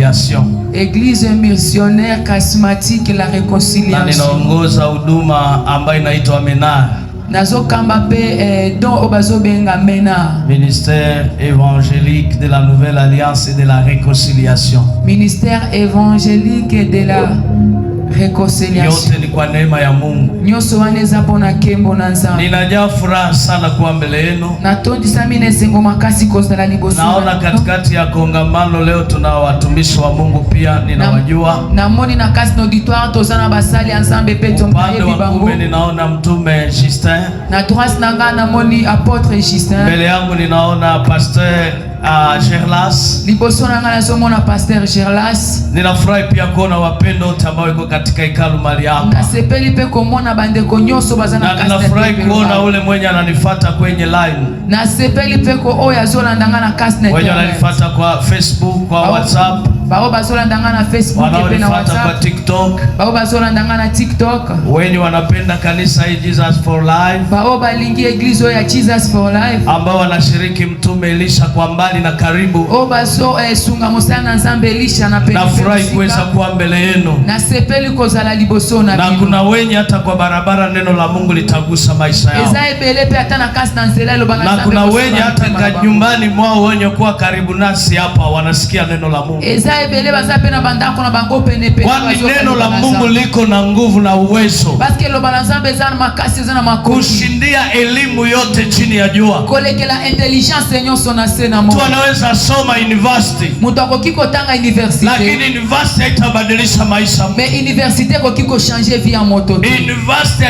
Réconciliation, Église missionnaire charismatique la na réconciliation. Ninaongoza huduma ambayo inaitwa MENAR, Nazokamba mpe don oyo bazobenga MENAR, Ministère évangélique de la Nouvelle Alliance et de la Réconciliation. Ministère évangélique de la réconciliation. Yote ni kwa neema ya Mungu. Nyonso wana eza mpona nkembo na Nzambe. Ninajaa furaha sana kuwa mbele yenu. Natondisami na esengo makasi kozala liboso Naona na bino. Katikati ya kongamano leo tuna watumishi wa Mungu pia ninawajua. Namoni na kati na auditoire toza na basali ya Nzambe mpe Upande toyebi wa bango. kume ninaona mtume Justin. Na droite na ngai namoni apôtre Justin. Mbele yangu ninaona pasteur Gerlas. Liboso na ngai nazomona pasteur Gerlas. Ninafurahi pia kuona wapendo wote ambao wiko katika hekalu mahali hapa, Nasepeli mpe komona bandeko nyonso baza na na kati na ninafurahi tempelo kuona awa. ule mwenye ananifuata kwenye line, Nasepeli mpe ko oyo azolanda ngai na kasi na wenye internet, wananifuata kwa Facebook, kwa WhatsApp, bao bazolanda ngai na Facebook mpe na wanaonifuata kwa WhatsApp, TikTok, bao bazolanda ngai na TikTok, wenye wanapenda kanisa hii Jesus for Life, bao balingi église oyo ya Jesus for Life, ambao wanashiriki mtume Elisha kwa mbali na karibu. Oyo bazosunga mosala na Nzambe Elisha na pene mpe Nafurahi kuweza mosika. Kuwa mbele yenu, Nasepeli kozala liboso na na bino. Kuna wenye hata kwa barabara neno la Mungu litagusa maisha yao, Eza ebele mpe ata na kasi na nzela eloba na na Nzambe kuna kosunga wenye hata mitema na bango. Nyumbani mwao wenye kuwa karibu nasi hapa wanasikia neno la Mungu, Eza ebele baza mpe na bandako na bango penepene kwani bazoka neno la liloba na Mungu Nzambe. Liko na nguvu na uwezo Parce que eloba na Nzambe eza na makasi, eza na makoki kushindia elimu yote chini ya jua. Kolekela intelligence nyonso na se na Mtu moi. Anaweza soma university, Moto akoki kotanga université, lakini university haitabadilisha maisha. Mais université ekoki kochange vie ya moto te. University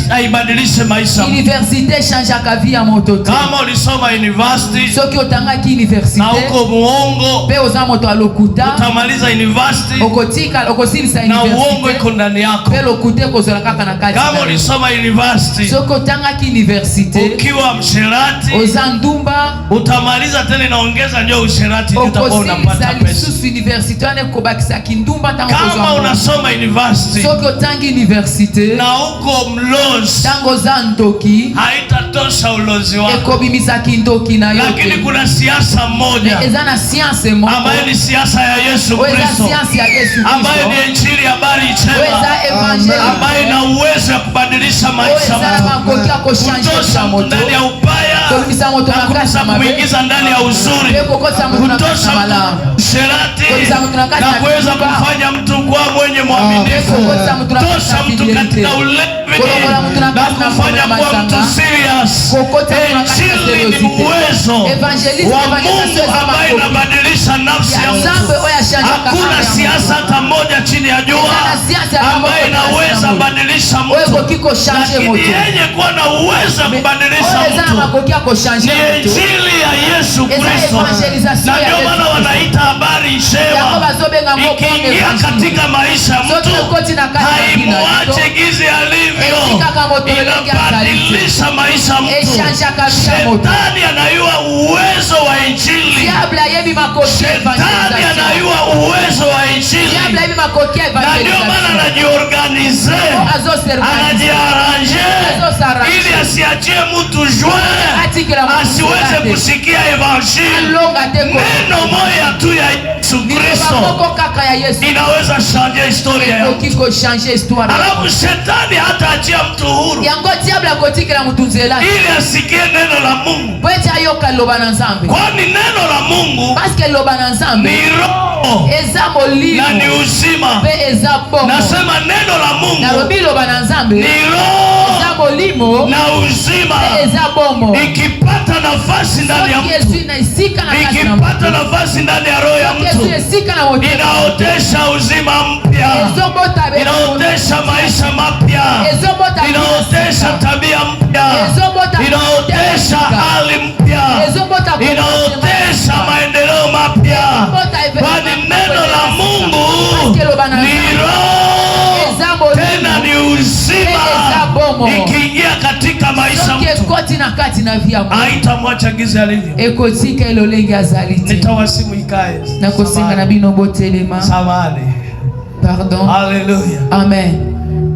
haibadilishi maisha. Université echangeaka vie ya moto te. Kama ulisoma university Soki otangaki na université uko muongo, mpe oza moto ya lokuta, utamaliza university okotika okosilisa na uongo université iko ndani yako. Mpe lokuta ekozala kaka na kati Kama na yo. Ulisoma university Soki otangaki université ukiwa msherati, oza ndumba, utamaliza tena inaongeza ndio usherati, ndio utakuwa okosilisa unapata pesa. Lisusu université wana ekobakisaki ndumba ntango Kama okozwa mbongo. Unasoma university Soki otangi université na uko mlozi, ntango oza ndoki, haitatosha ulozi wako. Ekobimisaki ndoki na yo Lakini te. Kuna siasa moja Eza na science moko ambayo ni siasa ya Yesu oyo eza Kristo, science ya Yesu ambayo Kristo, ni injili habari oyo njema, eza évangile, ambayo ina uwezo ya kubadilisha oyo maisha eza na mtu, makoki ya kochange kutosha ya mtu moto, ndani ya ubaya kobimisa moto na na kati kuweza ya mabe kumwingiza ndani ya uzuri, mpe kokotisa moto na kati kutosha na malamu, mtu usherati kobimisa moto na kati na na kuweza kindumba, kufanya mtu kuwa mwenye mpe mwaminifu, kokotisa moto na kati tosha na mtu fidélité, katika ulevi kolongola moto na na kati na kufanya komela kuwa mtu masanga, serious. Kokota moto na kati na Injili ni sériosité. Uwezo Évangéliste, wa évangélisation Mungu eza ambaye makoki inabadilisha nafsi ya ya Nzambe mtu. Oyo achangeaka Hakuna âme ya siasa moto. Hata moja chini ya jua Eza na siasa ata ambayo moko te na inaweza moto badilisha oyo mtu, ekoki kochange lakini moto. Yenye kuwa na uwezo wa kubadilisha Oyo eza na mtu makoki ya kochange ni moto injili ya Yesu eza Kristo, évangélisation na ya ndio Yesu maana Kristo. Wanaita habari Yango njema. bazobenga ngo Ikiingia évangile. Katika maisha ya Soki mtu ekoti na kati ya vie na biso, haimuache gizi alivyo, etikaka moto elenge azali te. Inabadilisha maisha ya mtu. Echangeaka vie ya moto. Shetani anayua uwezo wa injili. Diable ayebi makoki ya Shetani évangélisation. Anayua uwezo wa injili, Diable ayebi makoki ya na ndio maana évangélisation. Anajiorganize, Azoserganize, anajiarrange Azosarrange. Ili asiachie mtu juin, Atikela moto asiweze nzela te. Kusikia évangile. Alonga te ko Neno moja tu ya Yesu Kristo moko kaka ya Yesu inaweza changer historia ya ekoki kochange histoire. Alafu shetani hataachia mtu huru Yango diable akotikela motu nzela te ili asikie neno la Mungu, po ete ayoka liloba na Nzambe, kwani neno la Mungu parce que liloba na Nzambe ni roho eza molimo na ni uzima. Mpe eza bongo. Nasema neno la Mungu Nalobi liloba na Nzambe ni roho eza molimo na uzima. Mpe eza bongo. Ikipata nafasi ndani ya Soki mtu, ezwi na esika na kati na ikipata moto, nafasi ndani ya roho ya soki ezwi mtu, esika na motema, inaotesha uzima mpya, ezobota inaotesha maisha mapya, ezobota inaotesha tabia mpya, ezobota inaotesha hali mpya, ezobota inaotesha maendeleo mapya, kwani neno la Mungu ni roho eza molimo tena ni uzima. Eza bomo. Ikiingia katika maisha Soki mtu ekoti na kati na vie ya moto, haitamwacha gizi alivyo. Ekotika elolenge azali te. Nitawasimu ikae. Nakosenga na bino botelema. Samahani. Pardon. Haleluya. Amen.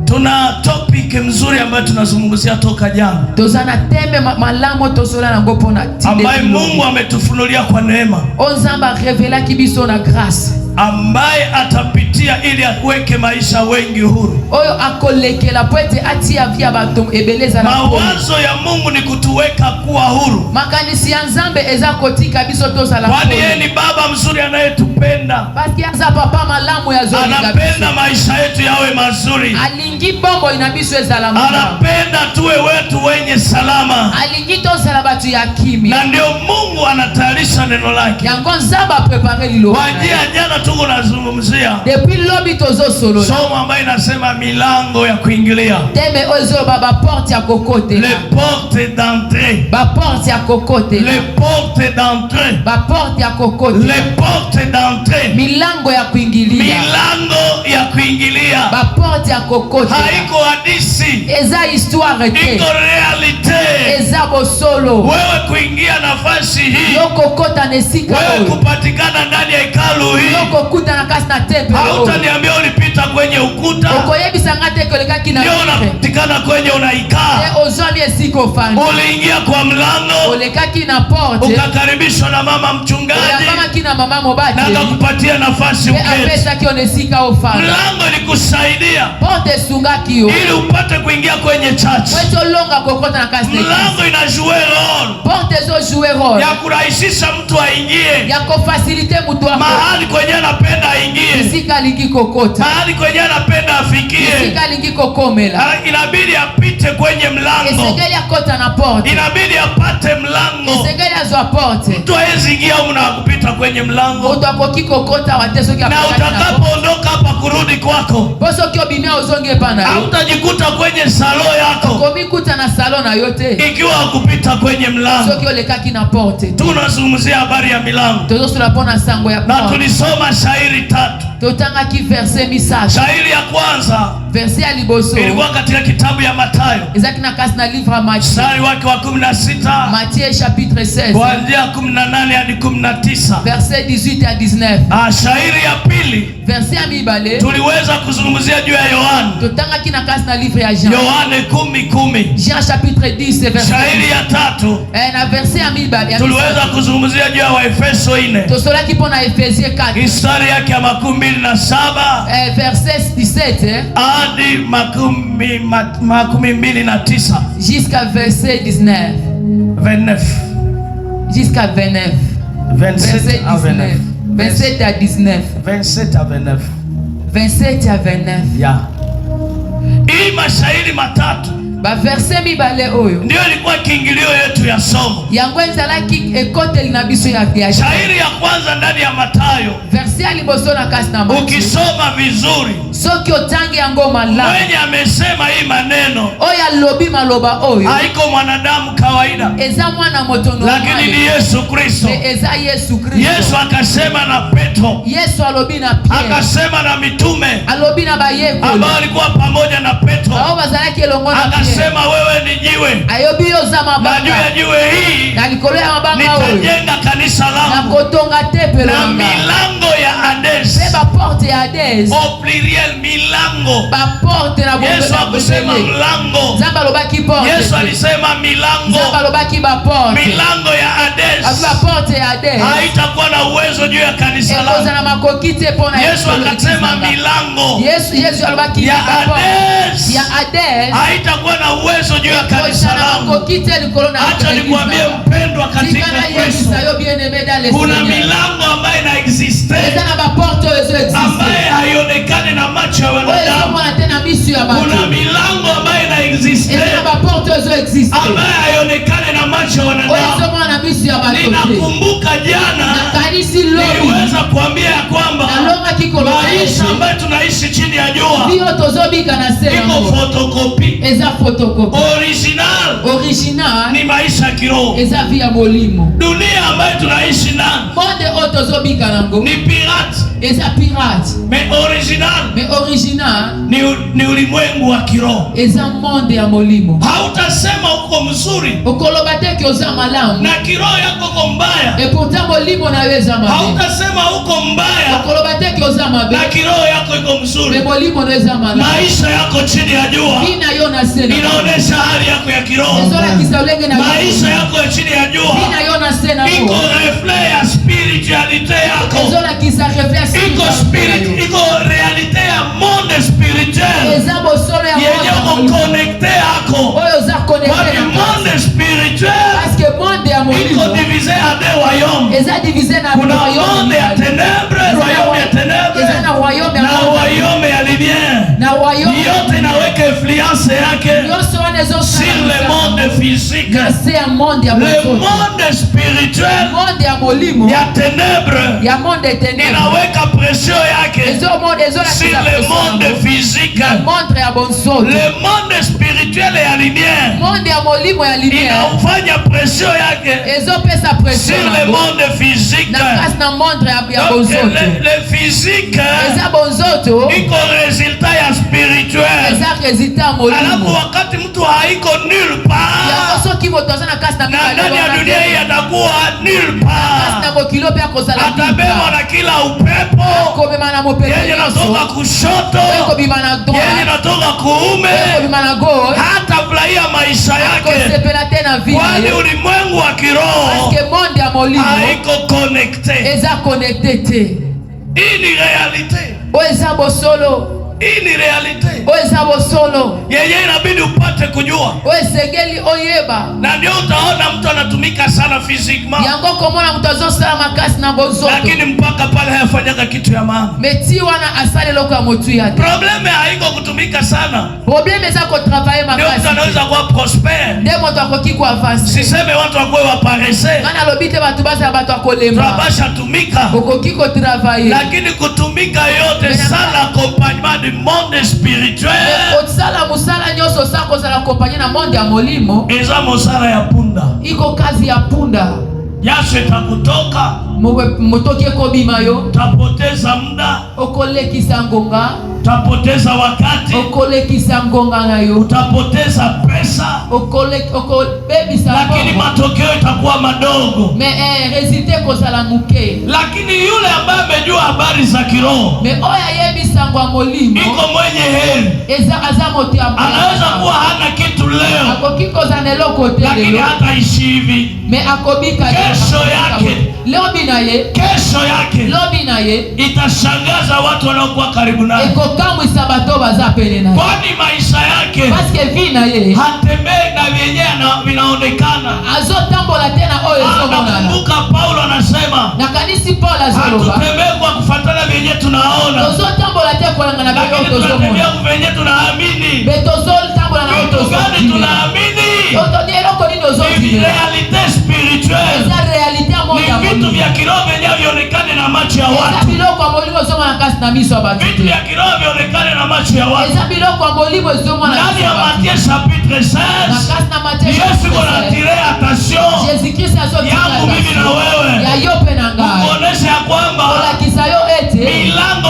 Tuna topic mzuri ambayo tunazungumzia toka jana, Toza na thème malamu tozola nango mpona ambaye Mungu ametufunulia kwa neema. Oyo Nzambe arevelaki biso na grâce. Ambaye atapitia ili aweke maisha wengi huru. Oyo akolekela po ete atia vie ya bato ebele ezala pole. Mawazo ya Mungu ni kutuweka kuwa huru, Makanisi ya Nzambe eza kotika biso tozala kwani yeye pole. Ni baba mzuri anayetupenda, Parce aza papa malamu ya azolinga anapenda biso. Maisha yetu yawe mazuri, Alingi bomoi na biso ezala malamu. Anapenda tuwe wetu wenye salama, Alingi tozala bato ya kimia. Na ndio Mungu anatayarisha neno lake. Yango Nzambe aprépare liloba na ye. Kwa jana tuko nazungumzia Depuis lobi tozosolola somo ambayo inasema milango ya kuingilia, thème oyo ezoloba baporte ya kokotela. Les portes d'entrée, Baporte ya kokotela. Les portes d'entrée, Baporte ya kokotela. Les portes d'entrée, Milango ya kuingilia. Milango ya kuingilia. Baporte ya kokotela. Haiko hadisi, Eza histoire te. Iko réalité. Eza bosolo. Wewe kuingia nafasi hii, Yo kokota na esika wewe oyo, kupatikana ndani ya hekalu hii, yo kokutana kasi na temple oyo, hautaniambia ulipita kwenye ukuta, okoyebisa nga te kolekaki na ndio mur. unapatikana kwenye unaikaa. Te ozwami esika ofandi. Uliingia kwa mlango, Olekaki na porte, ukakaribishwa na mama mchungaji oyambamaki na mama na mobateli akakupatia nafasi mpe uketi. apesaki yo na esika ofanda. Mlango ilikusaidia Porte esungaki yo ili upate kuingia kwenye church. po ete olonga kokota na kasi na église. Mlango inajouer rôle Porte ezojouer rôle ya kurahisisha mtu aingie ya kofaciliter moto ako mahali kwenye anapenda aingie, esika alingi kokota, mahali kwenye anapenda afikie. Esika alingi kokomela. Ah, inabidi apite kwenye mlango, Esengeli akota na porte, inabidi apate mlango. Esengeli azwa porte. Mtu hawezi ingia humu na kupita kwenye mlango, Moto akoki kokota awa te soki na akotaki na porte. utakapoondoka hapa kurudi kwako, Mpo soki obimi ozongi epa na yo, hautajikuta kwenye salon yako komikuta na salon na yo te ikiwa hakupita kwenye mlango. Soki olekaki na porte. Tunazungumzia habari ya milango Tozosola mpo na sango ya na porte. Tulisoma shairi tatu. Totangaki verset misato. Shairi ya kwanza Verset ya liboso ilikuwa katika kitabu ya Mathayo ezalaki na kasi na livre ya Matthieu, mstari wake wa 16 Matthieu chapitre 16, kuanzia 18 hadi 19. Verset 18 à 19. Ah, shairi ya pili Verset ya mibale tuliweza kuzungumzia juu ya Yohana, totangaki na kasi na livre ya Jean, Yohane 10:10. Jean chapitre 10 verset Shairi ya tatu eh, na verset ya mibale ya tuliweza misato, kuzungumzia juu ya Waefeso 4 tosolaki mpo na Ephésiens 4, mstari yake ya 27 eh, verset 17, eh, hadi 29. Jusqu'à verset 19. 29. Jusqu'à 29. 27 Verset à 19. 29. 27 à 19. 27 à 29. 27 à 29. Ya hii mashairi matatu Baverset mibale oyo ndio ilikuwa kiingilio yetu ya somo. Yango ezalaki ekoteli na biso ya Shairi ya kwanza ndani ya Mathayo, verset ya liboso na kasi na Matthieu. Ukisoma vizuri, Soki otangi yango malamu, mwenye amesema hii maneno oyo alobi maloba oyo haiko mwanadamu kawaida, eza mwana moto lakini ni normal Yesu Kristo. me eza Yesu Kristo. Yesu akasema na Petro, Yesu alobi na Pierre, akasema na mitume alobi na bayekoli ambao walikuwa pamoja na Petro, bao bazalaki elongo na Pierre, akasema wewe ni jiwe, ayobi yo oza na juu ya mabanga, jiwe hii na likolo ya mabanga oyo nitajenga kanisa langu, nakotonga tempelo na na nga. milango ya Hades, Mpe baporte ya Hades, au pluriel, milango. Baporte na Yesu hakusema bobele. mlango, Nzambe alobaki porte Yesu te. alisema milango. Nzambe alobaki baporte. Milango ya Abi Hades baporte ya Hades haitakuwa na uwezo juu ya kanisa langu. ekozala makoki te mpo na Yesu akasema ekolo. Milango Yesu Yesu alobaki ya baporte Hades ya Hades haitakuwa na uwezo juu ya kanisa ekozala langu. makoki te likolo na Acha nikwambie mpendwa katika Tika Kristo, nayebisa yo, bien-aimé dans le kuna Seigneur, milango ambayo inaexiste eza na baporte oyo ezoexiste ambaye haionekani na macho ya oyo wanadamu. ezomona te na miso ya Kuna bato. milango ambayo inaexiste Eza na baporte oyo ezoexiste ambaye haionekani na macho ya oyo wanadamu. ezomona na miso ya bato te. Ninakumbuka jana Nakanisi lobi niliweza kuambia ya kwamba nalongaki koloba maisha ete ambayo tunaishi chini ya jua vie oyo tozobika na se iko yango photocopie, eza photocopie. Original Original ni maisha ya kiroho. Eza vie ya molimo. Dunia ambayo tunaishi ndani Monde oyo tozobika nango ni pirate, eza pirate, mais original mais original ni ulimwengu wa kiroho. Eza monde ya molimo. Hautasema uko mzuri Okoloba te ke oza malamu na kiroho yako uko mbaya. et pourtant molimo na yo eza mabe. Hautasema uko mbaya Okoloba te ke oza Eza mabe. Na kiroho yako iko mzuri. Me molimo no eza malamu. Maisha yako chini ya jua Vie na yo na se na inaonesha hali yako ya kiroho. Ezolakisa lolenge na yo. Maisha yako ya chini ya jua Vie na yo na se na iko yo reflet ya spiritualité yako, ezolakisa reflet ya iko spirit, iko réalité ya monde spirituel eza bosolo ya yenye monde ya uko molimo. connecté yako, Oyo oza connecté kwani na monde spirituel parce que monde ya iko molimo divisé en deux royaumes. Eza divisé na Kuna royaume monde ya mibale. ténèbres, royaume ya ténèbres Eza na royaume ya na royaume ya lumière. Na royaume Yote inaweka influence yake nyonso wana sur le monde physique. Na se ya monde ya Le bosoto. Monde spirituel Monde ya molimo ya ténèbres ya monde ténèbres inaweka pression yake ezomonde sur le monde physique. Monde ya bonsoto. Le monde spirituel ya lumière Monde ya molimo ya lumière inaufanya pression yake ezopesa pression sur le yango monde physique. Na kasi na monde ya Donc, bonzoto. le physique Eza bonzoto iko résultat ya spirituel. Eza résultat ya Alafu molimo. Wakati mtu haiko nulle Yango part, soki moto aza na kasi na na mibale ndani ya wana dunia te, hii atakuwa nulle kasi part, na mokili mpe akozala atabebwa na kila upepo komema na mopepe yenye nyonso natoka kushoto, oyo kobima na yenye droite natoka kuume, oyo kobima na gauche hata furahia maisha yake, kosepela te na vie na kwani ye ulimwengu wa kiroho parce que monde ya molimo haiko connecté. Eza connecté te. Hii ni réalité, Oyo eza bosolo. Hii ni réalité Oyo eza bosolo yenye inabidi upate kujua, oyo esengeli oyeba. Na ndio utaona mtu anatumika sana physiquement, Yango komona moto azosala makasi na bonzoto lakini mpaka pale hayafanyaga kitu ya maana. Me ti wana asala eloko ya motuya te. Problème haiko kutumika sana, Problème eza kotravailler ndio mtu makasi anaweza kuwa prospère. Nde moto akoki koavancer. Siseme watu wakuwe waparesseux, Nga nalobi te bato bazala bato ya kolemba. tunapasha tumika, Okoki kotravailler, lakini kutumika yote sans l'accompagnement du monde spirituel kosala mosala nyonso osa kozala accompagné na monde ya molimo eza mosala ya punda. Iko kazi ya punda. Jasho itakutoka, Motoki ekobima yo, utapoteza muda, okolekisa ngonga, utapoteza wakati, okolekisa ngonga na yo, utapoteza pesa, okobebisa lakini mbongo. Matokeo itakuwa madogo. Me résultat ekozala moke. Lakini yule ambaye amejua habari za kiroho Me oyo ayebi sango ya molimo iko mwenye heri, eza aza moto ya anaweza kuwa hana kitu leo, akoki kozala na eloko te lakini lelo, hataishi hivi. Me akobika te. Kesho yake. Lobi na ye, Kesho yake lobi na ye itashangaza watu wanaokuwa karibu naye, ekokamwisa bato baza pene na ye, kwani maisha yake parce que vie na ye hatembei na vyenyewe vinaonekana. Azotambola te na oyo ezomonana. Nakumbuka Paulo anasema Nakanisi Paul azoloba hatutembei kwa kufuatana vyenye tunaona, tozotambola te kolanga na lakini biloko tunatembea tozomona, kwa vyenye tunaamini. Me tozotambola na oyo Vitu gani tozondimela. tunaamini? Eloko nini Ni ozondimela? réalité spirituelle, Eza réalité ya monde ya ni vitu molimo. vya kiroho vyenye vionekane na macho ya Eza watu, biloko ya molimo ezomona kasi na miso ya bato vitu te. Vya kiroho vionekane na macho ya watu. Eza biloko ya molimo ezomona Ndani ya Matthieu chapitre na 16, kasi na Matthieu Yesu iko attirer attention Jésus Christ azotika yangu mimi na wewe, ya yo mpe na ngai, kuonesha ya kwamba kolakisa yo ete milango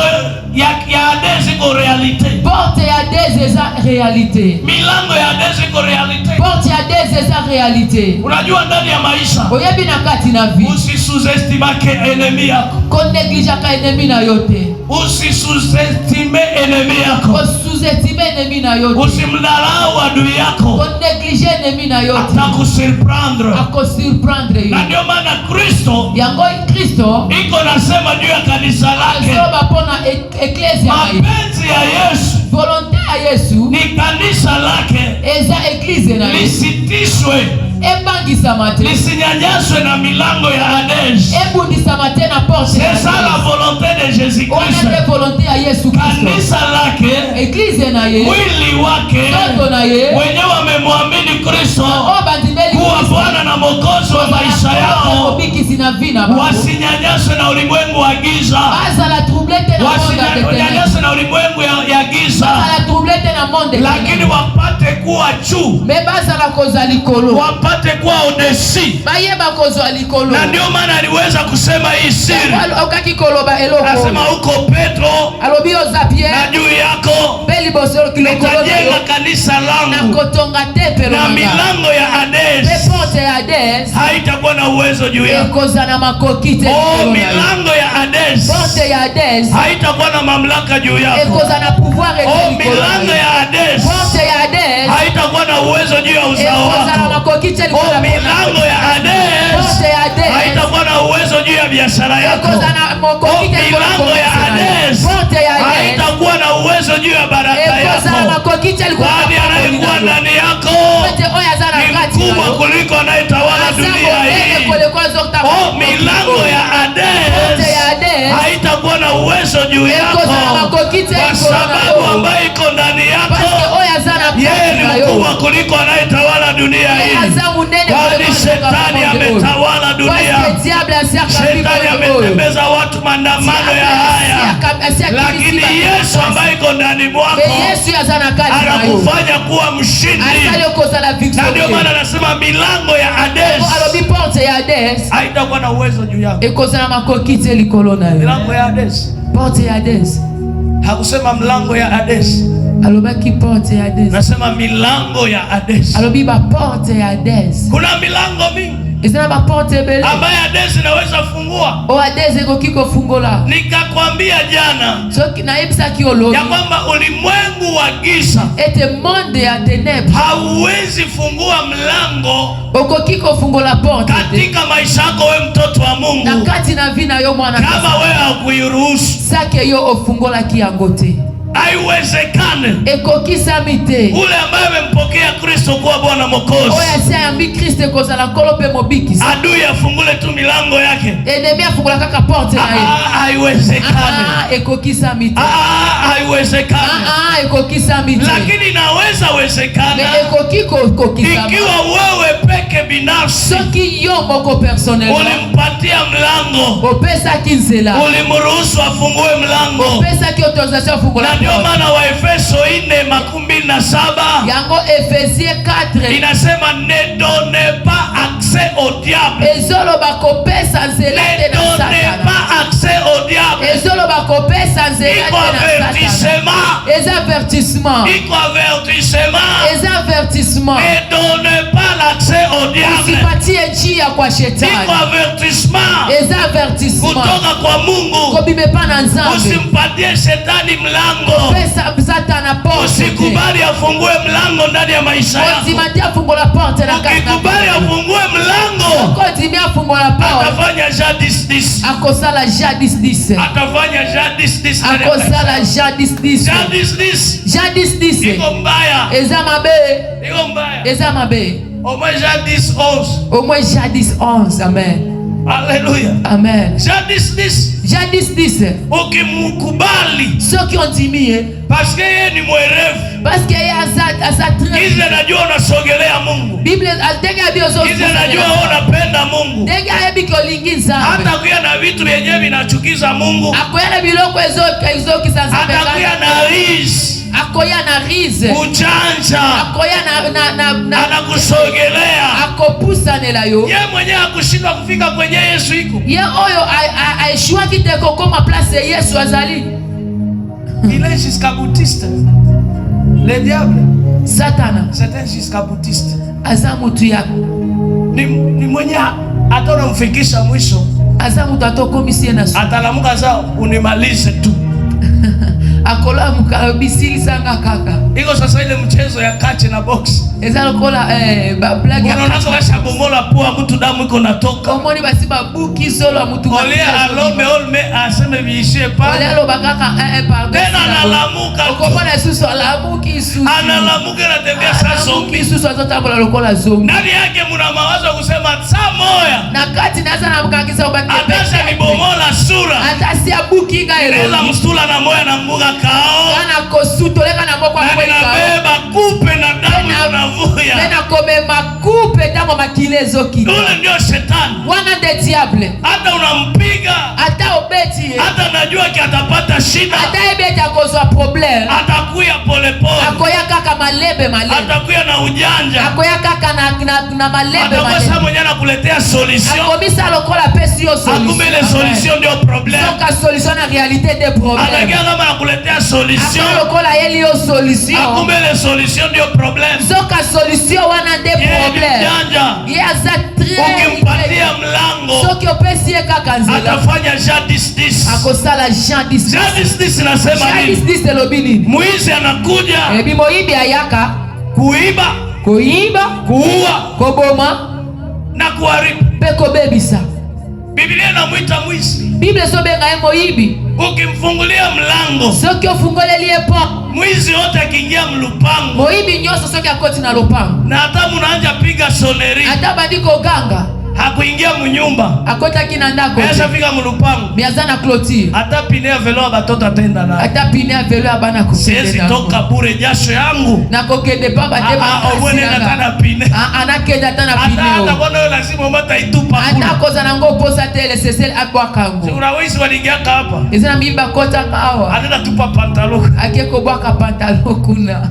ya Hades iko réalité. Porte ya Hades eza réalité. Milango ya Hades iko réalité. Porte ya Hades eza réalité. Unajua ndani ya maisha Oyebi na kati na vie usisous-estimake ennemi yako, konégligeaka ennemi na yo te. Usisous-estime ennemi yako, Kosous-estime ennemi na yo te. Usimdharau adui yako, Konéglige ennemi na yo te. Atakusurprendre. Akosurprendre yo. Na ndio maana Kristo Yango Kristo iko nasema juu ya kanisa lake, azoba mpona eklesia na ye, mapenzi ya Yesu volonté ya Yesu ni kanisa lake eza église na ye lisitishwe, ebangisama te, lisinyanyaswe na milango ya Hades. Ebundisama te na porte C'est ça la volonté de Jésus-Christ. Wana nde volonté ya Yesu Kristo. Kanisa lake, Église na ye, mwili wake, nzoto na ye, wenyewe wamemwamini Kristo oyo bandimeli kuwa Kristo Bwana na Mwokozi wa maisha yao, mobikisi na vie na bango, wasinyanyaswe na ulimwengu wa giza, bazala trouble te na monde ya ténèbres, wasinyanyaswe na ulimwengu ya giza, bazala trouble te na monde ya lakini ténèbres, wapate kuwa juu, me bazala kozwa likolo, wapate kuwa au-dessus. Bayeba kozwa likolo. Na ndio maana aliweza kusema hii siri, Okaki koloba eloko, nasema huko Petro, alobi oza na Pierre, juu yako mpe liboso lokolo na yo nitajenga kanisa langu, nakotonga tempelo na na nga, milango ya mpe Hades porte ya Hades haitakuwa na uwezo juu yako. Ekozala na makoki te Oh, likolo na yo. milango ya Hades Porte ya Hades Hades haitakuwa na mamlaka juu yako. Ekozala na pouvoir. Oh, milango ya Hades Porte ya Hades haitakuwa na uwezo juu ya uzao ekozala wako. makoki te likolo Oh, ya milango ya Hades Porte ya Hades haitakuwa na uwezo juu ya biashara yako. ekozala na makoki Oh, te likolo ya milango ya commerce na yo. Hades Porte ya Hades haitakuwa na uwezo juu ya baraka ekozala yako. makoki te likolo ya Kwani anayekuwa mapamboli na yo. ndani yako Ete oyo aza na ni kati na mkubwa yo kuliko anayetawala aza dunia monene hii. koleka azokta. Oh, milango ya Porte Hades ya Hades haitakuwa na uwezo juu yako, ekozala makoki te kwa likolo na sababu yo ambaye iko ndani parce que yako oyo aza na yeye kati ni na yo mkubwa kuliko anayetawala dunia ye hii. aza monene Kwani koleka shetani azokta monde oyo. ametawala dunia. Parce que diable asi akambi Shetani monde oyo. ametembeza watu maandamano ya haya, lakini Yesu ambaye iko ndani mwako Me Yesu aza na kati na yo anakufanya kuwa mshindi, asali okozala na ndio victorieux. maana anasema milango ya Hades Alobi porte ya Hades haitakuwa na uwezo juu yako. ekozala makoki te likolo na yo. Milango ya Hades, Porte ya Hades. Hakusema mlango ya Hades, Alobaki porte ya Hades. nasema milango ya Hades. Alobi baporte ya Hades. Kuna milango mingi Eza na baporte ebele ambayo Hades inaweza fungua. oyo Hades ekoki kofungola. Nikakwambia jana Soki nayebisaki yo lobi ya kwamba ulimwengu wa giza ete monde ya ténèbre hauwezi fungua mlango okoki kofungola porte te katika maisha yako, we mtoto wa na Mungu, kati na vie na yo mwana kama wewe hakuiruhusu. Sake yo ofungolaki yango te. Haiwezekane. Ekokisami te. Ule ambaye amempokea Kristo kuwa Bwana Mwokozi, Oyo asi ayambi Kristo ekozala Nkolo mpe Mobikisi, adui afungule tu milango yake. Ennemi afungola kaka porte na ye. Ah, haiwezekane. Ah, ekokisami te. Ah, haiwezekane. Ah, ekokisami te. Lakini inaweza wezekana Me ekoki kokokisama ikiwa wewe peke binafsi soki yo moko personnellement ulimpatia mlango, opesaki nzela, ulimruhusu afungue mlango. Opesaki autorisation afungola Na ndio porte. Maana Waefeso 4:27 Yango Ephésiens 4 inasema, ne donnez pas accès au diable. Ezoloba kopesa nzela Ne te na donnez Satana. pas accès au diable. Ezoloba kopesa nzela Iko te na Satana. avertissement. Eza avertissement. Iko avertissement. Eza avertissement. Ne donnez pas l'accès au diable. Usipatie njia kwa Iko shetani. Avertissement Eza avertissement kutoka kwa Mungu. kobima epa na Nzambe. Usimpatie shetani mlango. Pesa Satana porte te. Usikubali afungue mlango ndani ya maisha yako. Ondima te afungola porte na kati na Ukikubali afungue mlango, Soki ondimi afungola porte, atafanya Jean 10 10. Akosala Jean 10 10. Atafanya Jean 10 10 ndani ya maisha. Akosala Jean 10 10. Jean 10 10 Jean 10 10 iko mbaya, eza mabe. Iko mbaya. Eza mabe. Au moins Jean 10 11. Au moins Jean 10 11. Amen. Alléluia. Amen. Jean 10 10. Jean 10 10. Ukimkubali, Soki ondimi ye, parce que yeye ni mwerevu. Parce que ye aza très Giza najua unasogelea Mungu. Bible ndenge abi Giza najua wewe unapenda Mungu. ndenge ayebi ke olingi Nzambe. Hata kuya na vitu vyenyewe vinachukiza Mungu. Akoya na biloko ezokisa Nzambe. Atakuya na ruse, Akoya na ruse, ujanja, akoya na anakusogelea. Akopusanela yo. Ye mwenyewe hakushindwa kufika kwenye Yesu iko. Ye oyo aeshuaki te kokoma place Yesu azali. Il est jusqu'à-boutiste. Le diable, Satana c'est un jusqu'à-boutiste. Aza mutu ya Ni mwenye hata unamfikisha mwisho, aza mutu atokomisi ye na suka. Atalamuka sawa, unimalize tu. Akolamuka bisilisanga kaka. Iko sasa ile mchezo ya kache na box. Eza lokola bablague ya Unaona kasha bomola pua mtu, damu iko natoka. Omoni basi babuki zolo ya mutu. Ole alombe olme aseme viishie Ole pale. aloba kaka eh, pardon. Tena analamuka tu. Okomona lisusu alamuki lisusu. Analamuka, anatembea sasa Alamuki zombie. lisusu, azotambola lokola zombie. Ndani yake muna mawazo ya kusema saa moya Na kati naza na mkangisa atasha nibomola sura. Ata si abuki nga Ela elongi. msula na moya na mbuga kao. Kana kosutoleka na moko Na akweka. ninabeba kupe na damu Mpe inavuya. nakomema kupe ntango makili ezokita. Ule ndio shetani. Wana nde diable. Hata unampiga, Ata obeti ye, hata najua ki atapata shida, ata yebi ete akozwa problème, atakuya polepole. Akoya kaka malembe malembe. Atakuya na ujanja. Akoya kaka na malembe Atakuwa sasa malembe. Mwenye anakuletea solution. Akomisa lokola apesi yo Akumbe ile solution. solution ndio problème. Soka solution na réalité des problèmes. Atakia kama anakuletea solution. Akoya lokola ayeli yo solution. Akumbe ile solution ndio problème. Soka solution wana nde Yeye ni problème. mjanja. Ye aza très Ukimpatia mlango soki opesi ye kaka nzela atafanya Jean 10 10. Akosala Jean 10. Jean 10 10 inasema Jean nini? 10 10 elobi nini? Mwizi anakuja Ebi moyibi ayaka kuiba, koyiba, kuua koboma na kuharibu. Mpe kobebisa. Biblia inamwita mwizi. Bible ezobenga ye moyibi. Ukimfungulia mlango, Soki ofungoleli ye porte, mwizi wote akiingia mlupango moyibi nyonso soki akoti na lopango, na hata munaanja piga sonnerie, ata bandi koganga, hakuingia munyumba, akotaki na ndako te. Ashafika mlupango, Mais aza na clôture, hata pneu ya vélo ya batoto atenda nayo. Ata pneu ya vélo ya bana kokende Siwezi nango. toka bure jasho yangu. Nakokende pamba te. Ah, ah, Makasi omwene nanga. hata na pneu. Ah, ah, nakende ata na Hata pneu. hata kwana yo lazima umata itupa Ata kule. akoza nango posa te lesesele abwaka yango. Kuna wezi waliingiaka hapa. Eza na miyibi bakotaka awa. Anaenda tupa pantalon. Ake kobwaka pantalon kuna.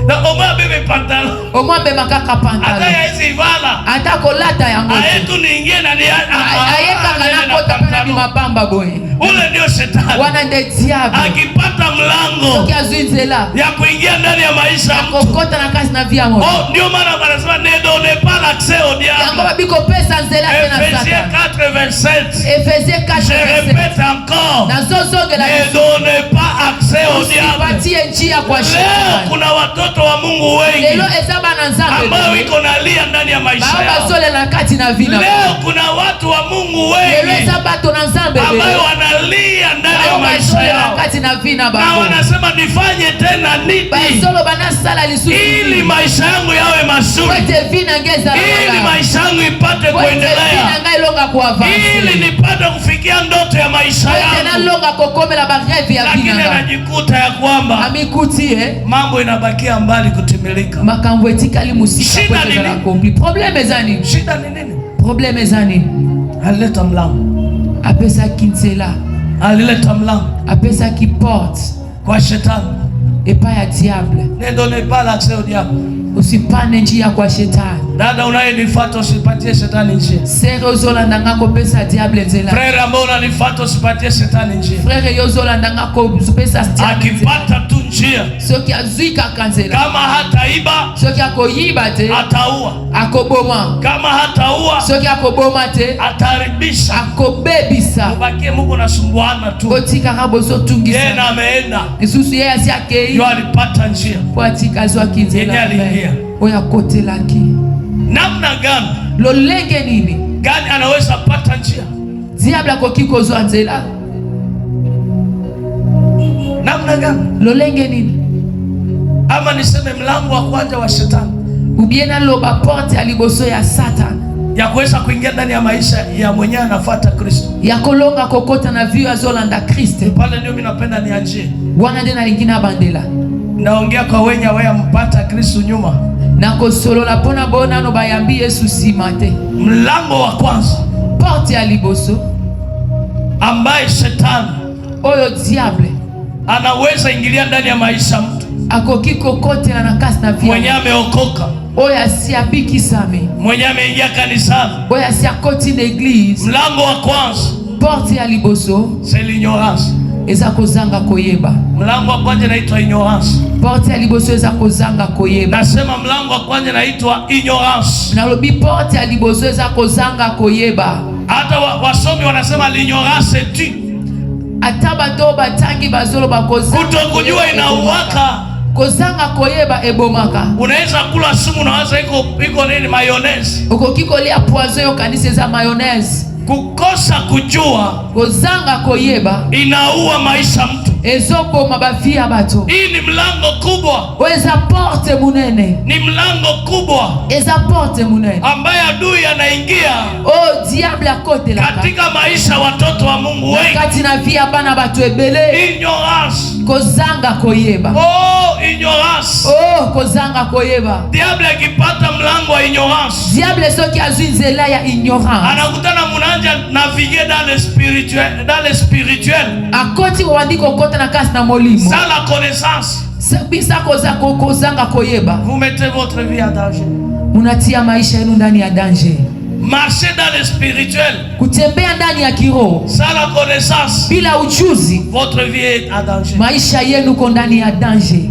Na omwe abebe pantalon. Omwa amema kaka Hata pantalon. ya hizi vala. Ata kolata yango te. Aye tu niingie na ni Aye kaka nakota mpe na bima pamba boye. Ule ndio shetani. Wana nde diable. Akipata mlango Soki azwi nzela ya kuingia ndani ya maisha ya mtu. kokota na kasi na vie ya moto. Oh, ndio maana wanasema ne donnez pas l'accès au Yango diable. babi kopesa nzela te na Ephésiens Satan. 4, 27. Ephésiens 4 Je répète encore. Nazozongela. Ne donnez pas accès au diable. Usipatie njia kwa Leo shetani. kuna watoto wa Mungu wengi Lelo eza bana Nzambe ambao iko nalia ndani ya maisha bao yao. bazolela na kati na vie na Leo kuna watu wa Mungu lelo wengi eza bato na Nzambe ambayo wanalia ndani ya bao maisha bazolela na yao, kati na vie na na bango. wanasema nifanye tena nini Bazoloba nasala lisusu ili maisha yangu yawe mazuri, ete vie na ngai ezala ili malamu. maisha yangu ipate Po ete vie kuendelea, na ngai elonga ili koavancer, nipate kufikia ndoto ya maisha po ete yangu. nalonga kokomela barêve ya vie Lakini na ngai. anajikuta ya kwamba Amikuti e mambo inabakia mbali kutimilika. Makambo etikali mosika Shida po ete ni ezala nini? accompli. Problème eza nini? Shida ni nini? Problème eza nini? Alileta mlango, Apesaki nzela. Alileta mlango Apesaki porte kwa shetani. Epai ya diable. Ne donnez pas l'accès au diable. Usipane njia kwa shetani. Dada unayenifuata usipatie shetani njia. Sœur ozolanda nga kopesa diable nzela. Frère ambao unanifuata usipatie shetani njia. Frère yo ozolanda nga kopesa diable nzela. Akipata tu njia, Soki azwi kaka nzela, kama hataiba soki akoyiba te, ataua, akoboma. Kama hataua Soki akoboma te, ataharibisha. Akobebisa. Ubakie Mungu nasumbuana tu. Kotikaka Yeye bozotungisa. na ameenda, Lisusu ye asi akei ndio alipata njia. po atika azwaki nzela. Yenye aliingia. Oyo akotelaki. Namna gani Lolenge nini gani anaweza pata njia? Diable akoki kozwa nzela? Namna gani? Lolenge nini? Ama niseme mlango wa kwanza wa shetani Ou bien naloba porte ya liboso ya Satan ya kuweza kuingia ndani ya maisha ya mwenyewe anafuata Kristo. Ya kolonga kokota na vie azolanda Kriste. Pale ndio mimi napenda nianjie. Wana nde nalingi na bandela. Naongea kwa wenye mpata Kristo nyuma. Nakosolola mpona bonano bayambi Yesu nsima te. Mlango wa kwanza Porte ya liboso ambaye shetani oyo diable anaweza ingilia ndani ya maisha mtu akoki kokotela na kasi na vie mwenye ameokoka, oyo asi abikisami, mwenye ameingia kanisani. Oyo asi akoti na église. Mlango wa kwanza Porte ya liboso c'est l'ignorance. Eza kozanga koyeba. Mlango wa kwanza inaitwa ignorance. Porte ya liboso eza kozanga koyeba. Nasema mlango wa kwanza inaitwa ignorance. Nalobi porte ya liboso eza kozanga koyeba. Hata wasomi wanasema l'ignorance tue. Ata bato oyo batangi bazoloba kozanga Kutokujua koyeba inauaka. Kozanga koyeba ebomaka. Unaweza kula sumu unawaza iko nini mayonnaise. Okoki kolia poison yo kanisa eza mayonnaise. Kukosa kujua Kozanga koyeba inaua maisha mtu. Ezoboma bavie ya bato. Hii ni mlango kubwa, Oyo eza porte monene. Ni mlango kubwa Eza porte monene ambaye adui anaingia oyo diable akotelaka katika maisha ya watoto wa Mungu na wengi. Kati na vie ya bana bato ebele. Ignorance. Kozanga koyeba. Oh, ignorance. Oh, kozanga koyeba. Diable akipata mlango wa ignorance, Diable soki azwi nzela ya ignorance, anakutana munanja naviguer dans le spirituel akoti kobandi kokota na kasi na molimo sans la connaissance. Bisa kozanga koyeba, vous mettez votre vie en danger. Munatia maisha yenu ndani ya danger. Marcher dans le spirituel Kutembea ndani ya kiroho sans la connaissance, bila ujuzi, votre vie est en danger. Maisha yenu ko ndani ya danger.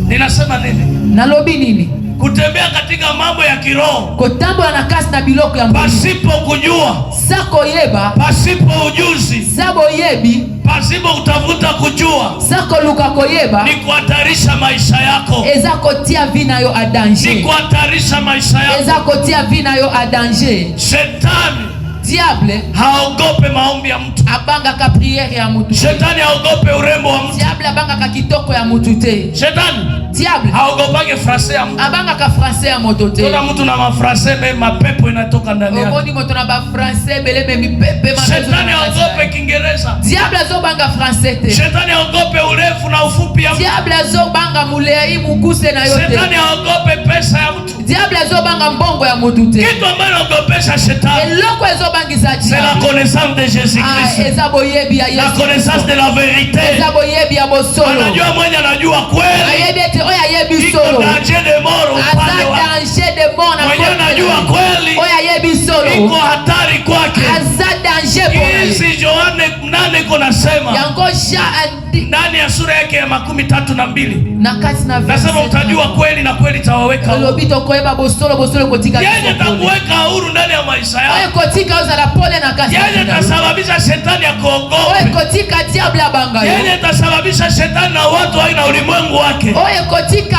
Ninasema nini? Nalobi nini? Kutembea katika mambo ya kiroho Kotambola na kasi na biloko ya molimo pasipo kujua, sa koyeba, pasipo ujuzi, sa boyebi, pasipo kutafuta kujua, sa koluka koyeba, ni kuhatarisha maisha yako, eza kotia vie na yo en ni danger. kuhatarisha maisha yako. Eza kotia vie na yo en danger. Shetani Diable haogope maombi ya mtu. Abangaka prière ya mutu. Shetani haogope urembo wa mtu. Diable abangaka kitoko ya mutu te. Shetani Diable haogopake français ya mtu. Abangaka français ya moto te. Kuna mtu na mafrançais mais mapepo inatoka ndani yake. Omoni moto na bafrançais ebele mais mipepe mabe. Shetani haogope Kiingereza. Diable azobanga français te. Shetani haogope urefu na ufupi ya mtu. Diable azobanga molai mokuse na yo te. Shetani haogope pesa ya mtu. Diable azobanga mbongo ya motu te. Kitu ambayo inaogopesha shetani, Eloko ezobangisa c'est la diable, connaissance de ah, Jésus-Christ. Eza boyebi ya La Yesu. connaissance de la vérité. Eza boyebi ya bosolo. Anajua mwenye anajua kweli Ayebi ete oyo ayebi iko solo danger de mort upande aza wa danger de mort na mwenye côté anajua na ye. Kweli Oyo ayebi solo iko hatari kwake. Aza danger mpo na ye. Hizi Yohane 8 iko nasema Yango Jean ndani ya sura yake ya 32, na kati na nasema verset utajua kweli na kweli itawaweka huru. elobi tokoyeba bosolo, bosolo ekotika Yeye biso pole. atakuweka huru ndani ya maisha Oyo yako. ekotika ozala pole na kati Yeye na yo. atasababisha shetani Oyo akuogope. ekotika diable abanga yo. Yeye atasababisha shetani na watu wake na ulimwengu wake Oyo ekotika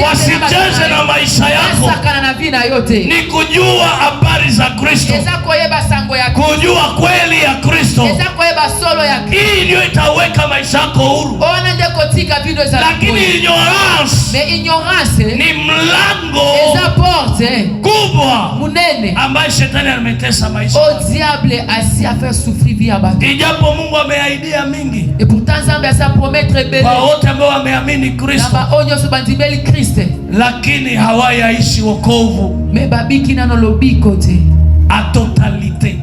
wasicheze na maisha yako. basakana na vie na yo te. Ni kujua habari za Kristo, Eza koyeba sango ya kujua kweli ya Kristo. Eza koyeba solo ya Kristo. Hii ndio itaweka maisha yako huru, Oyo nde kotika bino ezala lakini pole. ignorance Mais ignorance ni mlango eza porte kubwa monene ambaye shetani ametesa maisha. Oyo diable asi afaire souffrir vie ya bato. Ijapo Mungu ameahidia mingi Et pourtant Nzambe asi apromettre ebele kwa wote ambao wameamini na Kristo, baoyo nyonso bandimeli Kriste, lakini hawayaishi wokovu mais babiki nano lobiko te à totalité.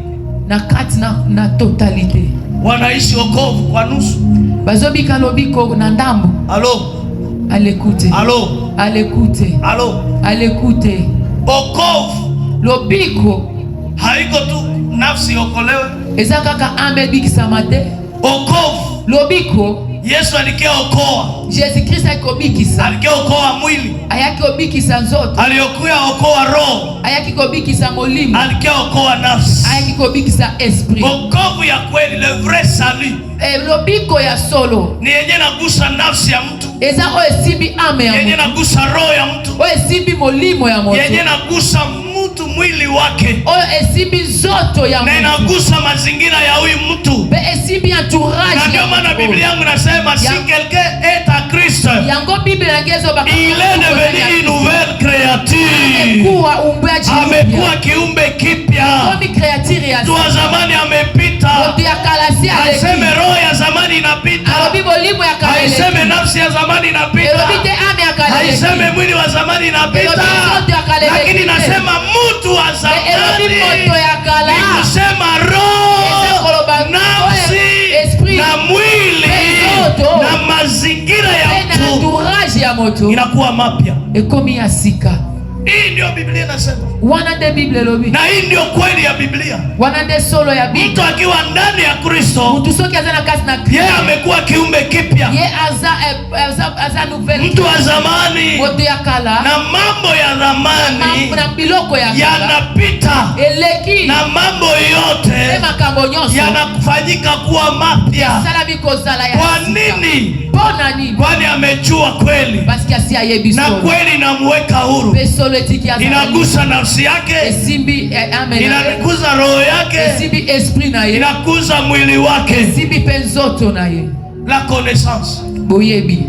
Na kati na totalité. Wanaishi wokovu kwa nusu. Bazobika lobiko na ndambo. Alo, Alekute. Alo, Alekute. Alo. Alekute. Wokovu Lobiko haiko tu nafsi iokolewe. Eza kaka âme ebikisama te. Wokovu, Lobiko, Yesu alikia okoa, Jésus Christ ayaki kobikisa, alikia okoa mwili, ayaki kobikisa nzoto, aliokuya okoa roho, ayaki kobikisa molimo, alikia okoa nafsi. Ayaki kobikisa esprit. Wokovu ya kweli, le vrai salut, Eh, lobiko ya solo ni yenye nagusa nafsi ya mtu, eza oyo esimbi âme ya yenye moto, nagusa roho ya mtu, oyo esimbi molimo ya moto, yenye nagusa mtu mwili wake oyo esimbi nzoto ya na moto, inagusa mazingira ya huyu mtu. Mpe esimbi entourage Na ya ndio maana moto. Biblia yangu nasema si quelqu'un est à Christ, Yango Bible yange ezobaka il est devenu une nouvelle créature. Amekuwa umbwaji Amekuwa mpya. kiumbe kipya. Komi créature ya Mtu wa zamani amepita. Moto ya kala si Haiseme aleki. roho ya zamani inapita. Alobi molimo ya kala Haiseme eleki. nafsi ya zamani inapita. Elobi te âme ya kala Haiseme eleki. mwili wa zamani inapita, Elobi nzoto ya kala lakini eleki te. nasema mtu wa Mais elobi zamani moto ya kala ni kusema eza roho, koloba nafsi esprit na mwili nzoto na mazingira mpe ya na mtu entourage ya moto inakuwa mapya. ekomi ya sika. Hii ndio Biblia inasema, Wana nde Bible elobi. Na hii ndio kweli ya Biblia. Wana nde solo ya Bible. Mtu akiwa ndani ya Kristo, Motu soki aza na kati na yeye Kristo, amekuwa kiumbe kipya. Ye aza nouvelle. Mtu wa zamani Moto ya kala na mambo ya zamani na biloko ya kala yanapita eleki na mambo mpe yote makambo nyonso yanafanyika kuwa mapya. esalami kozala ya Kwa sika. nini? Mpo na nini? Kwani amejua kweli, Parce que asi ayebi na solo kweli inamuweka huru, mpe solo etiki azala inagusa nafsi yake, esimbi âme na ye, inagusa roho yake, esimbi esprit na ye, inagusa mwili wake. Esimbi mpe nzoto na ye. La connaissance, Boyebi.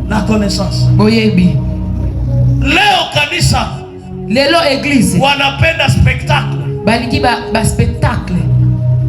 La connaissance. Boyebi. Leo kanisa Lelo église wanapenda spectacle. Balingi ba spectacle.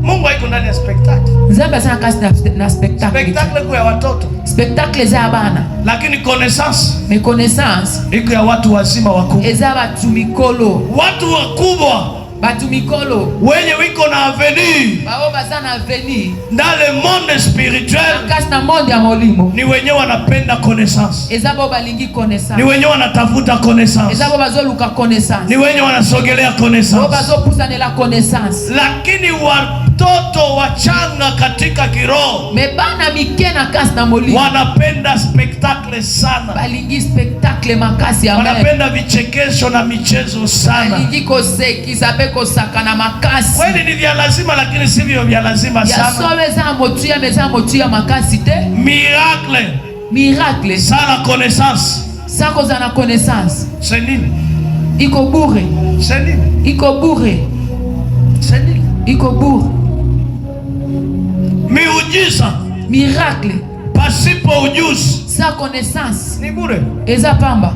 Mungu haiko ndani ya spectacle. Nzambe aza na kasi na spectacle. Spectacle iko ya watoto, Spectacle eza ya bana, lakini connaissance mais connaissance iko ya watu wazima wakubwa. Eza bato mikolo. Watu wakubwa Bato mikolo wenye wiko na avenir bao baza na avenir dans le monde spirituel kasi na monde ya molimo ni wenye wanapenda connaissance, eza bao balingi ni connaissance, wenye wanatafuta connaissance, eza bao bazoluka connaissance, ni wenye wanasogelea bao connaissance. bazopusanela connaissance. Lakini watoto wachanga katika kiroho Mais bana mike na kasi na molimo wanapenda spectacle sana, balingi spectacle makasi, amen. Wanapenda vichekesho na michezo sana. Balingi kosekisa mpe kosakana makasi. Kweli ni vya lazima, lakini sivyo vya lazima Ya sana. solo eza ya motuya, mais eza ya motuya makasi te. Miracle Miracle sans la connaissance, sans kozala na connaissance c'est nul, iko bure. C'est nul, Iko bure. C'est nul. Iko bure. Miujiza Miracle pasipo ujuzi sans connaissance ni bure, eza pamba.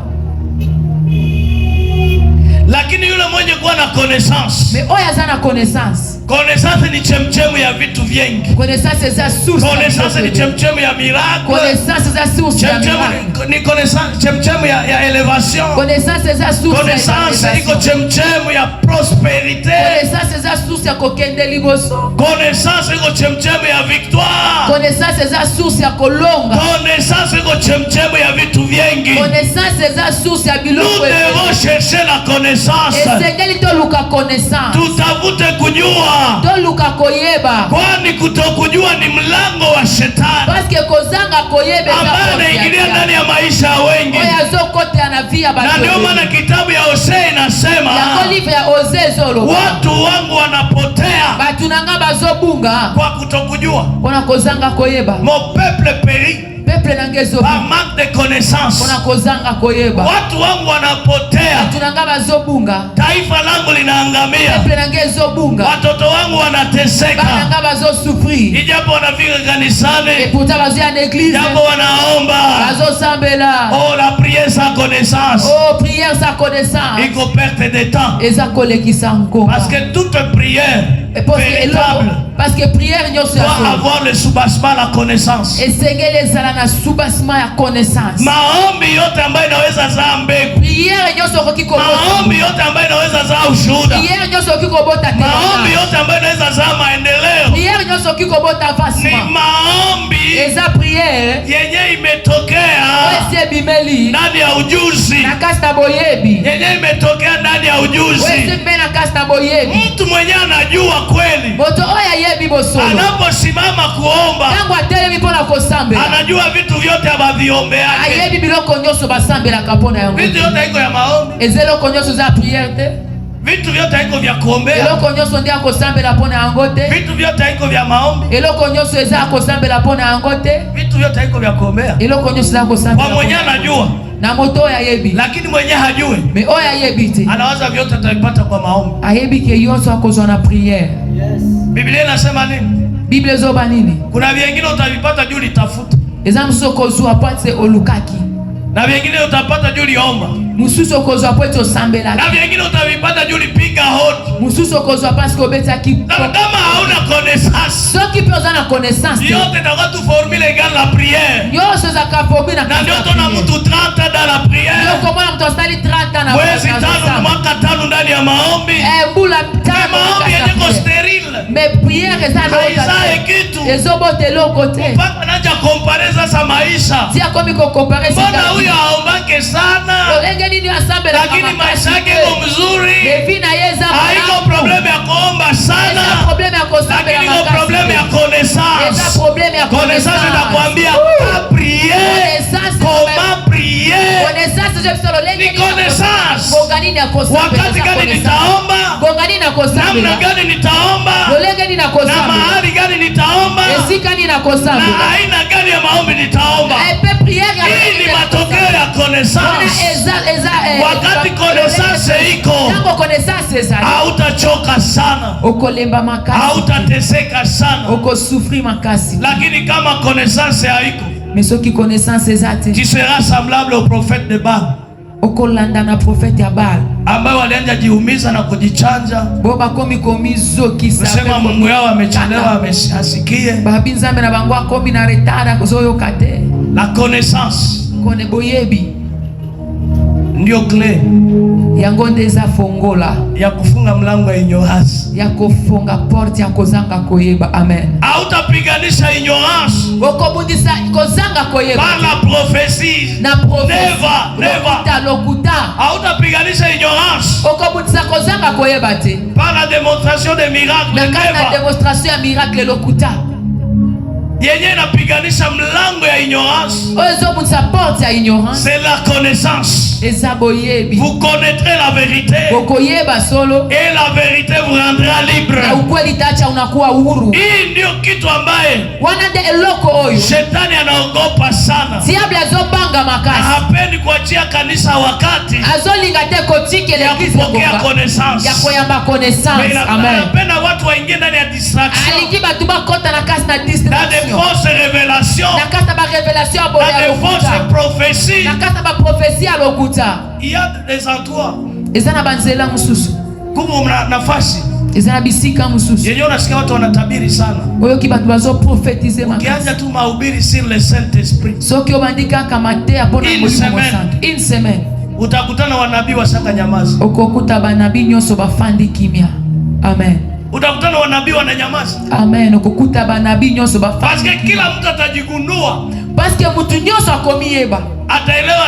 Lakini yule mwenye kuwa na connaissance, Mais oyo aza na connaissance, connaissance ni chemchemu ya vitu vingi. Connaissance eza source ya Connaissance ni biloko ebele. chemchemu ya miracle. Connaissance eza source ya Chemchemu miracle. ni connaissance, chemchemu ya elevation. Connaissance eza source ya Connaissance iko elevation. chemchemu ya prospérité. Connaissance eza source ya kokende liboso. Connaissance iko chemchemu ya victoire. Connaissance eza source ya kolonga. Connaissance iko chemchemu ya vitu vingi. Connaissance eza source ya Nous biloko ebele. devons chercher la connaissance. Esengeli toluka connaissance. Tutafute kujua, Toluka koyeba, kwani kutokujua ni mlango wa shetani parce que kozanga koyeba eza ambaye porte ya anaingilia diable. ndani ya maisha ya wengi. Oyo azokotela na vie ya Na bato ndio ebele. maana kitabu ya Hosea inasema, Yango livre ya Osée ezoloba, watu wangu wanapotea bato na nga bazobunga kwa kutokujua. mpona kozanga koyeba. Mon peuple périt Peuple na nga ezobunga par manque de connaissance. mpona kozanga koyeba. Watu wangu wanapotea, Bato na nga bazobunga, taifa langu linaangamia, peuple na nga ezobunga, watoto wangu bana wanateseka, nga bazosouffrir, ijapo wanafika kanisani, et pourtant bazoya na église, japo wanaomba. Bazosambela. Oh, la prière sans connaissance, Oh, prière sans connaissance iko perte de temps. Eza kolekisa ngonga. Parce que toute prière Et parce que véritable parce que prière nyonso ya doit solo avoir le soubassement, la connaissance. Esengeli ezala na soubassement ya connaissance. Maombi yote ambayo inaweza zaa mbegu, Prière nyonso okoki kobota, maombi yote ambayo inaweza zaa ushuhuda, prière nyonso okoki kobota maombi témoignage, yote ambayo inaweza zaa maendeleo prière nyonso okoki kobota ni avancement maombi eza prière yenye imetokea oyo esi ebimeli ndani ya ujuzi, na kasi na boyebi, yenye imetokea ndani ya oyo esi ujuzi. ebimeli na kasi na boyebi. Mtu mwenye anajua kweli, Moto oyo ayebi bosolo, anaposimama kuomba, ntango atelemi mpo na kosambela, anajua vitu vyote abaviombeake. Ayebi biloko nyonso basambelaka mpo na yango. Vitu vyote haiko ya maombi, Eza eloko nyonso eza ya prière te. Vitu vyote haiko vya kuombea, Eloko nyonso nde akosambela mpo na yango te. Vitu vyote haiko vya maombi, Eloko nyonso eza akosambela mpo na yango te. Vitu vyote haiko vya kuombea. Eloko nyonso eza akosambela Kwa mwenye mpo na yango. anajua, Na moto oyo ayebi, lakini mwenye hajui mais oyo ayebi te, anawaza vyote atavipata kwa maombi. Ayebi ke nyonso akozwa na prière. Biblia inasema nini? Bible ezoba nini? Kuna vingine utavipata juu ulitafuta, Eza mosusu okozwa po ete olukaki, na vingine utapata juu uliomba, mosusu okozwa po ete osambelaki, na vingine utavipata juu ulipiga hodi. Mosusu okozwa parce que obetaki. Na kama hauna connaissance, Soki mpe oza na connaissance te, yote itakuwa tu formule égale la prière. Nyonso ezalaka formule na Na ndio tuna mtu 30 dans la prière, okomona moto asali 30 ans na mwezi na tano, kosamba. Mwaka tano ndani ya maombi. Eh, mbula Mais tano maombi na yenye ko prière. stérile, Mais prière eza haizae kitu. Ezobota eloko te. Mpaka anaanza comparer sasa maisha. Ti akomi kocomparer. Mbona huyo aombake sana, Lolenge nini asambelaka lakini maisha makasi yake te. iko mzuri? Mais vie na ye eza Haiko malamu. problème ya kuomba Eza sana, problème ya kosambela lakini iko makasi problème te. ya connaissance. Eza problème ya Connaissance connaissance. inakwambia ka prier, Connaissance comment prier, connaissance eza biso lolenge ni nini ya connaissance. Ngonga nini ya kosambela Wakati eza gani connaissance. nitaomba, Ngonga nini ya namna kosambela, gani nitaomba, lolenge nini ya na kosambela, mahali gani nitaomba, esika nini ya na kosambela, aina gani ya maombi nitaomba. Mpe prière ya Hii ni matokeo ya connaissance. eza eza eh, Wakati connaissance iko, ntango connaissance ezali, hautachoka sana, okolemba makasi, hautateseka sana. Okosouffrir makasi. Lakini kama connaissance haiko, Mais soki connaissance eza te, tu seras semblable au prophète de Baal okolanda na prophète ya Baal ambayo walianza jiumiza na kujichanja, bo bakomi komizokisa, kusema Mungu yao amechelewa, asikie. Babi nzambe na bango akomi na retard, akozoyoka te. La connaissance Kone boyebi. Ndio clé Yango nde eza fongola ya kufunga mlango ya ignorance. Ya kofunga porte ya kozanga koyeba. Amen. Hautapiganisha ignorance Okobundisa kozanga koyeba par la prophétie. Na prophétie. Never, never. Lokuta, lokuta. Hautapiganisha ignorance Okobundisa kozanga koyeba te par la démonstration des miracles. Na kati na Never. Démonstration ya miracle. Lokuta. Yenye inapiganisha mlango ya ignorance, Oyo ezobundisa porte ya ignorance, c'est la connaissance. Eza boyebi. Vous connaîtrez la vérité Okoyeba solo et la vérité vous rendra libre. Na ukweli itaacha unakuwa huru. Hii ndio kitu ambaye Wana nde eloko oyo shetani anaogopa sana. Diable azobanga Na makasi. Hapendi kuachia kanisa wakati Azolinga te kotikela ya église kupokea ngonga connaissance. Ya koyamba Mais connaissance. Amen. anapenda watu waingie ndani ya distraction, Alingi bato bakɔta na kasi na dans des distraction, fausses révélations, na kasi na barévélation ya boye dans ya des fausses lokuta, prophéties. Na kasi na baprophétie ya lokuta. Il y a des endroits Eza na banzela mosusu, kumu na nafasi eza na bisika mosusu yenyewe unasikia watu wanatabiri sana. Oyoki bato bazoprophétise makasi. Ukianza tu mahubiri sur le Saint-Esprit, Soki obandi kaka mateya mpona une Molimo semaine, Mosantu, une semaine, utakutana wanabii wasaka nyamaza. Okokuta banabii nyonso bafandi kimia. Amen. Utakutana wanabii wananyamaza. Amen. Okokuta banabii nyonso Parce bafandi que kimia. kila mtu atajigundua, Parce que mutu nyonso akomiyeba, ataelewa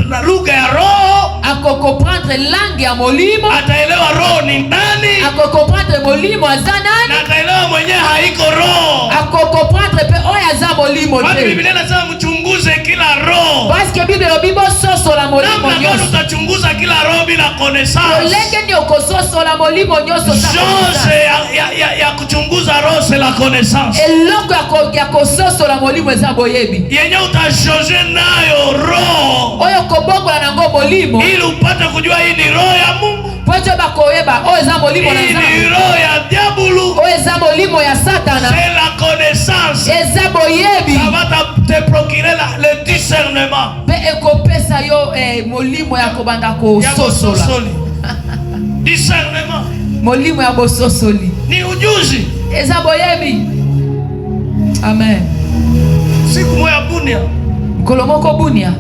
na lugha ya roho, akocomprendre langue ya molimo, ataelewa roho ni nani, akocomprendre molimo aza nani, na ataelewa mwenyewe haiko roho. Akocomprendre mpe oyo aza molimo Kwani te. Biblia inasema mchunguze kila roho. Parce que Bible elobi bososola molimo Namna gani nyonso. utachunguza kila roho bila connaissance? Lolenge nini okososola molimo nyonso sa Chose ya kuchunguza roho, c'est la connaissance. Eloko ya ya kososola molimo eza boyebi. Yenye utachauger nayo roho Oyo kobongola nango molimo ili upate kujua hii ni roho ya Mungu, po ete bakoyeba oyo eza molimo na hii ni Nzambe, roho ya diabulu. Oyo eza molimo ya Satana. C'est la connaissance. Eza boyebi. Ça va te procurer le discernement. Mpe ekopesa yo eh, molimo ya kobanda Ya kososola. bososoli. Discernement. Molimo ya bososoli. Ni ujuzi. Eza boyebi. Amen. Siku moja Bunia Mokolo moko Bunia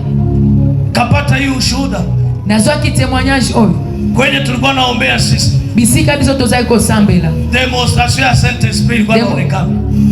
kapata hii ushuhuda nazwaki témoignage oyo kwenye tulikuwa naombea sisi. Bisika biso tozali kosambela. Démonstration ya Saint-Esprit ilikuwa inaonekana.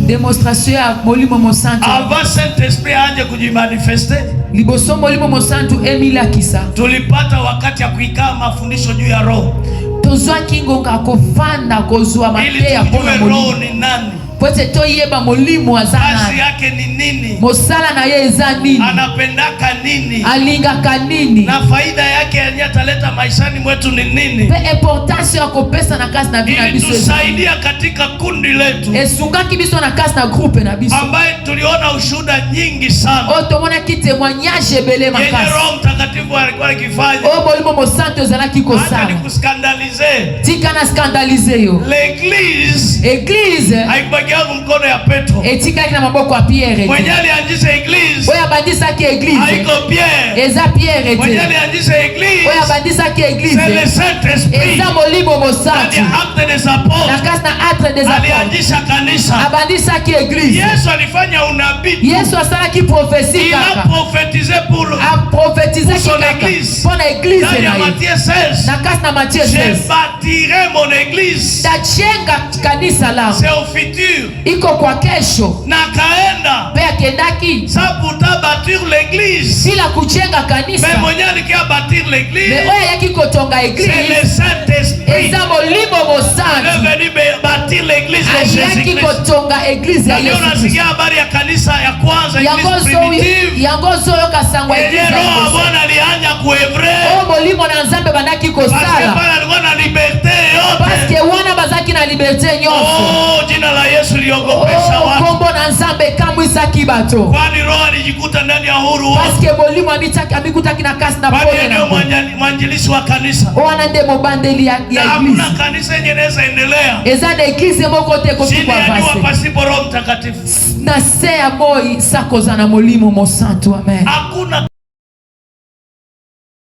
Démonstration ya Molimo Mosantu. Avant Saint-Esprit aje kujimanifester, Liboso Molimo Mosantu emilakisa, tulipata wakati ya kuikaa mafundisho juu ya roho tozwaki ngonga kofanda kozwa ili mateya mpona tujue roho molimo ni nani, po ete toyeba molimo aza kazi nani, yake ni nini, mosala na ye eza nini, anapendaka nini, alingaka nini, na faida yake yenye ataleta maishani mwetu ni nini, mpe importance ya kopesa na kasi na vie na ili biso eza. tusaidia katika kundi letu Esungaki biso na kasi na groupe na biso ambaye tuliona ushuhuda nyingi sana oyo tomonaki témoignage ebele yenye makasi Roho Mtakatifu alikuwa akifanya. Oyo Molimo Mosantu ezalaki Hata kosala. Nikuscandaliser, Tika na scandaliser yo, l'église église haikubakia mkono ya Petro. Etikaki na maboko ya Pierre te. Mwenye alianzisha église Oyo abandisaki église haiko Pierre. Eza Pierre Mwenye te. alianzisha église, Oyo abandisaki église c'est le Saint-Esprit. Eza Molimo Ndani Mosantu. ya Acte des Na Apôtres kasi na Acte des Apôtres alianzisha kanisa. Abandisaki église. Yesu alifanya unabii. Yesu asalaki prophétie Il a kaka. Prophétisé pour le Aprophétisaki pour son kaka église. mpo na église Ndani ya na ye. Matthieu 16, Na kasi na Matthieu je 16, bâtirai mon église. Tajenga kanisa langu. C'est au futur. Iko kwa kesho. Na kaenda Mpe akendaki sans pourtant bâtir l'église. Bila kujenga kanisa. Mais mwenye alikia bâtir l'église, Mais oyo ayaki kotonga c'est le église Saint-Esprit. Eza Molimo Il est Mosantu. Venu bâtir l'église de Ayaki Jésus-Christ. Kotonga église ya Na ndio Yesu Kristo. unasikia habari ya kanisa ya kwanza, Yango église primitive, yango ozoyoka sango ya yenye église ya roho ya liboso. Bwana alianja kuœuvrer Oyo Molimo na Nzambe bandaki parce que kosala. Pale alikuwa na liberté Parce que yote. Wana bazalaki na liberté nyonso. Oh, jina la Yesu liogopesha Oh, watu, nkombo na Nzambe ekamwisaki bato, kwani roho alijikuta ndani ya huru wote. Parce que Molimo amikutaki na kasi na Kwani pole yeye na ndio ngo. mwanjilishi wa kanisa, Wana nde mobandeli ya na ya hakuna église. Kanisa yenye inaweza endelea Eza na église moko te ekoki chini ya jua koavancer pasipo Roho Mtakatifu. Na se ya moi sa kozala na Molimo Mosantu. Amen. Hakuna.